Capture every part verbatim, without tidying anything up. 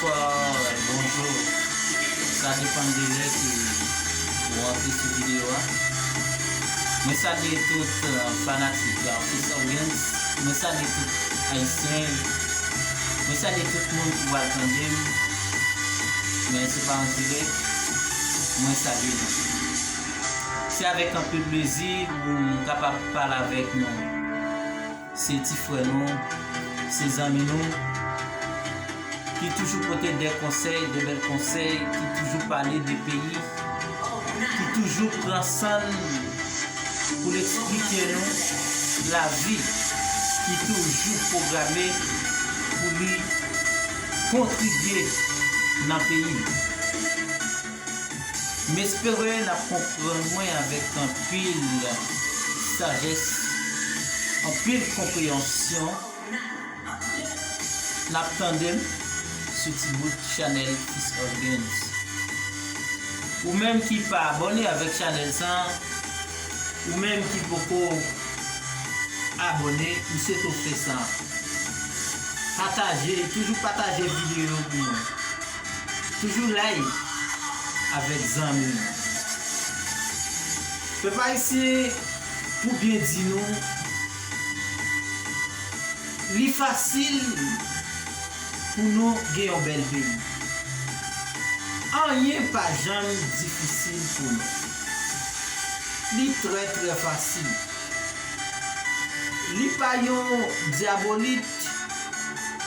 Bonswa, bonjou. Sa depann de lè ke ou rantre sou videyo a. Mwen salye tout, euh, fanatik Artis Organs. Mwen salye tout Ayisyen. Mwen salye tout moun ki pral tande m. Men se pa an dirèk. Mwen salye nou. Se avèk anpil plezi pou m kapab pale avèk nou. Se ti frè nou, se zanmi nou, ki toujou pote de konsèy, de bèl konsèy, ki toujou pale de peyi, ki toujou pran san l pou l eksplike nou lavi, ki toujou pwograme pou li kontribye nan peyi. M espere n ap konprann mwen avèk anpil sajès, anpil konpreyansyon. N ap tande m sou ti bout chanèl Fils Organs. Ou menm ki pa abòne avèk chanèl sa, ou menm ki poko abòne, m swete w fè sa. Pataje, toujou pataje videyo yo pou mwen. Toujou like avèk zanmi w. Pèp ayisyen, pou byen di nou, li fasil pou nou gen yon bèl peyi. Anyen pa janm difisil pou nou. Li trè, trè fasil. Li pa yon dyabolit,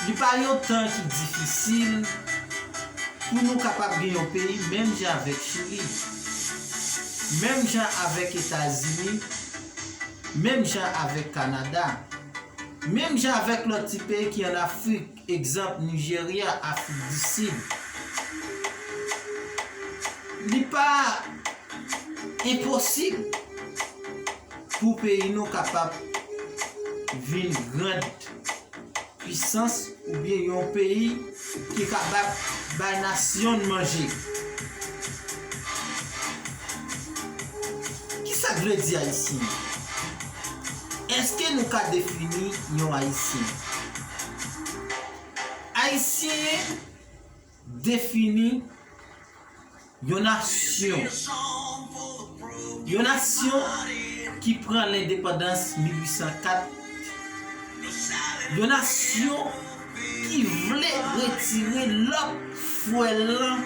li pa yon tan ki difisil pou nou kapab gen yon peyi menm jan avèk Chili, menm jan avèk Etazini, menm jan avèk Kanada, menm jan avèk lòt ti peyi ki ann Afrik, egzanp, Nijerya, Afrik di Sid. Li pa enposib pou peyi nou kapab vin grand pwisans oubyen yon peyi ki kapab bay nasyon n manje. Kisa k vle di Ayisyen? Èske nou ka defini yon Ayisyen? Ayisyen defini yon nasyon. Yon nasyon ki pran lendepandans mil uit san kat. Yon nasyon ki vle retire lòt frè l lan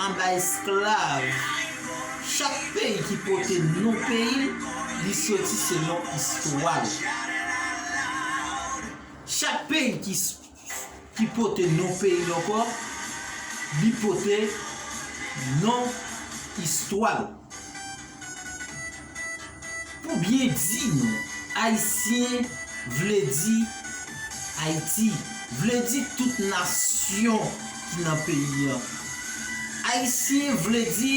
anba esklav. Chak peyi ki pote non peyi l, li soti selon istwa l. Chak peyi ki s-, ki pote non peyi l ankò, li pote non istwa l. Pou byen di nou, Ayisyen vle di Ayiti, vle di tout nasyon ki nan peyi an. Ayisyen vle di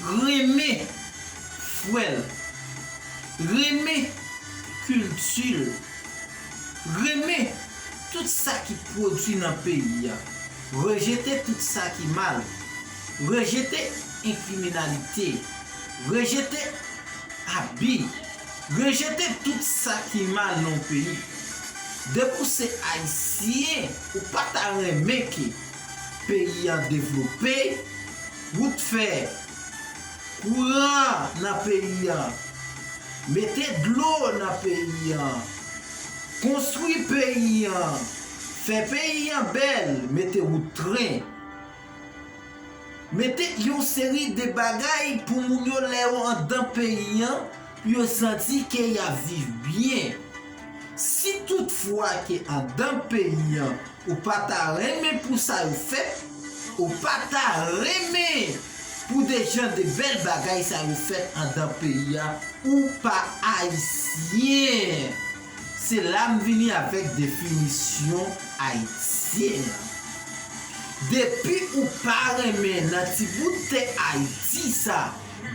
renmen frè l, renmen kilti l, renmen tout sa ki pwodui nan peyi a, rejete tout sa ki mal, rejete enkriminalite, rejete abi, rejete tout sa ki mal nan peyi. Depi w se Ayisyen, ou pa ta renmen ke peyi a devlope, wout fè, kouran nan peyi a, mete dlo nan peyi a, konstwi peyi a, fè peyi a bèl, mete wout tren. Mete yon seri de bagay pou moun yo lè yo anndan peyi a, pou yo santi ke y ap viv byen. Si toutfwa ke anndan peyi a, ou pa ta renmen pou sa yo fèt, ou pa ta renmen pou de jan de bèl bagay sa yo fèt anndan peyi a, ou pa Ayisyen. Se la m vini avèk definisyon Ayisyen an. Depi ou pa renmen nan ti bout tè Ayiti sa,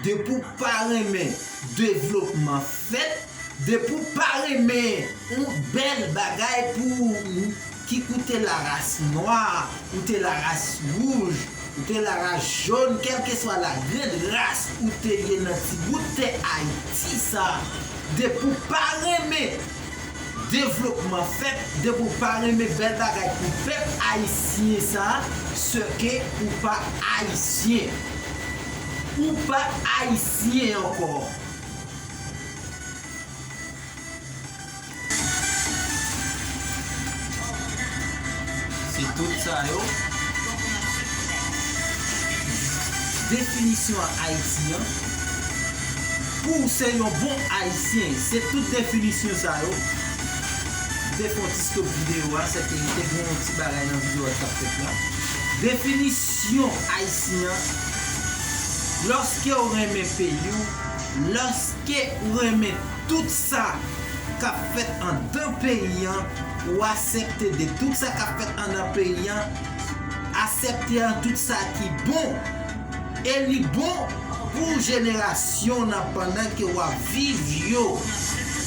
depi ou pa renmen devlopman fèt, depi ou pa renmen yon bèl bagay pou ou ki ou te laras nwa, ou te laras wouj, ou te laras jòn, kèlkeswa lagrenn ras ou te ye nan ti bout tè Ayiti sa, depi ou pa renmen devlopman fèt, depi w pa renmen bèl bagay pou pèp ayisyen sa, se ke ou pa ayisyen. Ou pa ayisyen ankò. Se tout sa yo. Definisyon a Ayiti an. Pou w se yon bon Ayisyen, se tout definisyon sa yo. M te fè yon ti stop videyo a, sèke m te gen yon ti bagay nan videyo a k ap fèt la. Definisyon Ayisyen an, lòske w renmen peyi w, lòske w renmen tout sa k ap fèt anndan peyi an, ou aksepte de tout sa k ap fèt anndan peyi an, aksepte an tout sa ki bon. E li bon pou jenerasyon nan pandan ke w ap viv yo.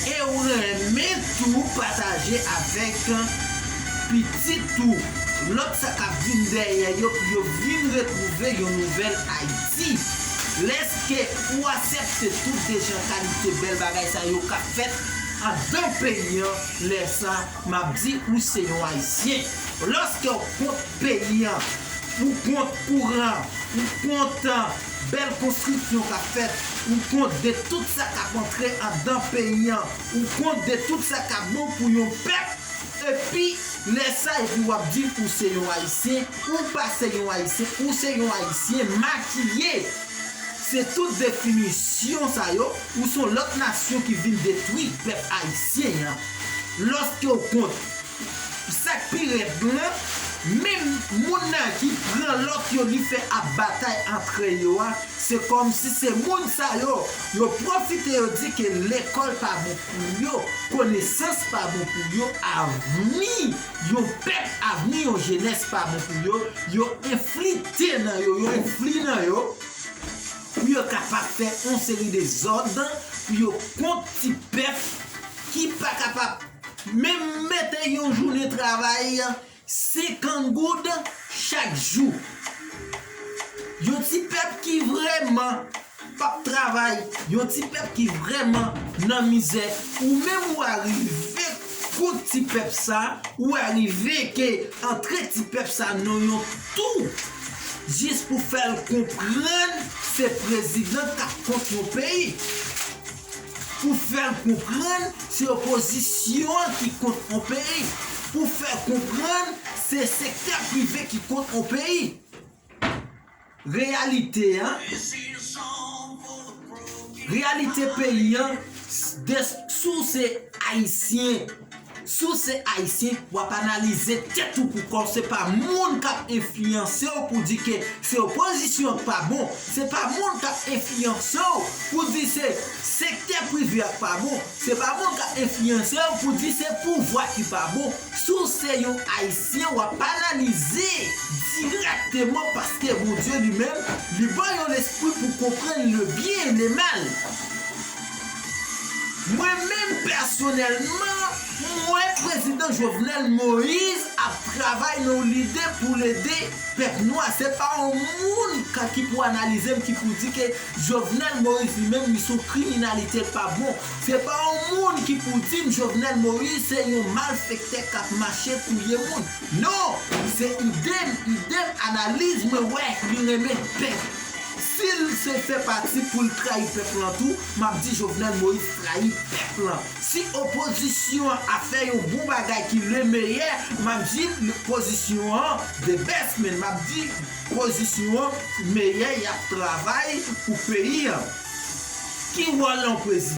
E ou renmen tou pataje avèk pitit ou, lòt sa k ap vin dèyè yo, pou yo vin retwouve yon nouvèl Ayiti. Lèske ou aksepte tout de jan kalite bèl bagay sa yo k ap fèt anndan peyi an, lè sa, m ap di ou se yon Ayisyen. Lòske w kont peyi an, ou kont kouran, ou kont, ah, bèl konstriksyon k ap fèt, ou kont de tout sa k ap antre anndan peyi an, ou kont de tout sa k ap bon pou yon pèp, epi lè sa, epi w ap di ou se yon Ayisyen, ou pa se yon Ayisyen, ou se yon Ayisyen makiye. Se tout definisyon sa yo, ou se yon lòt nasyon ki vin detwi pèp ayisyen an. Lòske w kont sa k pi rèd lan, menm moun nan ki pran lòt yo, li fè ap batay antre yo a, se kòmsi se moun sa yo, yo pwofite, yo di ke lekòl pa bon pou yo, konesans pa bon pou yo, avni yon pèp, avni yon jenès pa bon pou yo, yo enflite nan yo, yo enfli nan yo, pou yo kapab fè yon seri dezòd, pou yo kont ti pèp ki pa kapab menm mete yon jounen travay senkant goud chak jou. Yon ti pèp ki vrèman p ap travay, yon ti pèp ki vrèman nan mizè, ou menm ou arive kont ti pèp sa, ou arive ke antre ti pèp sa nan yon tou, jis pou fè l konprann se prezidan k ap kont yon peyi. Pou fè l konprann se opozisyon an ki kont on peyi. Pou fè l konprann se sektè prive ki kont on peyi. Reyalite an, reyalite peyi an, de, si w se ayisyen, si w se ayisyen, w ap analize tèt ou pou kò w. Se pa moun k ap enfliyanse w pou di ke se opozisyon k pa bon. Se pa moun k ap enfliyanse w pou di se sektè prive a k pa bon. Se pa moun k ap enfliyanse w pou di se pouvwa ki pa bon. Si w se yon ayisyen, w ap analize dirèkteman paske Bondye li menm, li ban yon lespri pou konprann le byen e le mal. Mwen menm pèsonèlman, m wè prezidan Jovenel Moïse ap travay nan yon lide pou l ede pèp nwa. Se pa yon moun ka, ki pou analize m, ki pou di ke Jovenel Moïse li menm, li se yon kriminalite, l pa bon. Se pa yon moun ki pou di m Jovenel Moïse se yon malfektè k ap mache touye moun. Non, se ide m, ide m, analiz mwen wè li renmen pèp. Si l se fè pati pou l trayi pèp lan tou, m ap di Jovenel Moïse trayi pèp lan. Si opozisyon an ap fè yon bon bagay ki le meyè, m ap di opozisyon an the best, men m ap di opozisyon an meyè, y ap travay pou peyi an. Ki wòl yon prezidan?